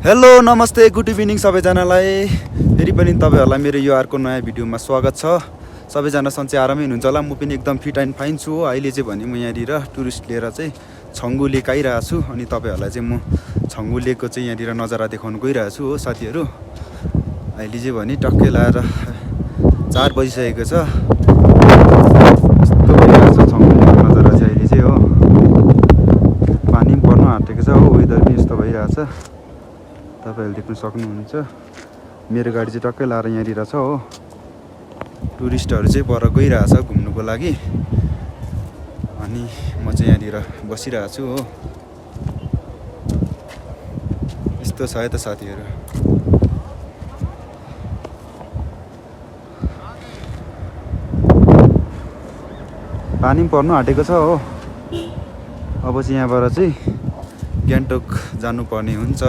Hello नमस्ते good evening सबैजनालाई फेरि पनि तपाईँहरूलाई मेरो यो अर्को नयाँ भिडियोमा स्वागत छ। सबैजना सन्चै आरामै हुनुहुन्छ होला। म पनि एकदम फिट एन्ड फाइन छु। अहिले चाहिँ भने म यहाँनिर टुरिस्ट लिएर चाहिँ छङ्गु लेक आइरहेको छु अनि तपाईँहरूलाई चाहिँ म छङ्गु लेकको चाहिँ यहाँनिर नजारा देखाउनु गइरहेको छु हो साथीहरू। अहिले चाहिँ भने टक्कै लाएर 4 बजिसकेको छ। यस्तो भइरहेको छ छङ्गु लेकको नजारा चाहिँ अहिले चाहिँ हो। पानी पनि पर्नु आँटेको छ हो, वेदर पनि यस्तो भइरहेछ तपाईँहरूले देख्न सक्नुहुन्छ। मेरो गाडी चाहिँ टक्कै लाएर यहाँनिर छ हो। टुरिस्टहरू चाहिँ पर गइरहेछ घुम्नुको लागि अनि म चाहिँ यहाँनिर बसिरहेको छु हो। यस्तो छ है त साथीहरू। पानी पनि पर्नु आँटेको छ हो। अब चाहिँ यहाँबाट चाहिँ गान्तोक जानुपर्ने हुन्छ।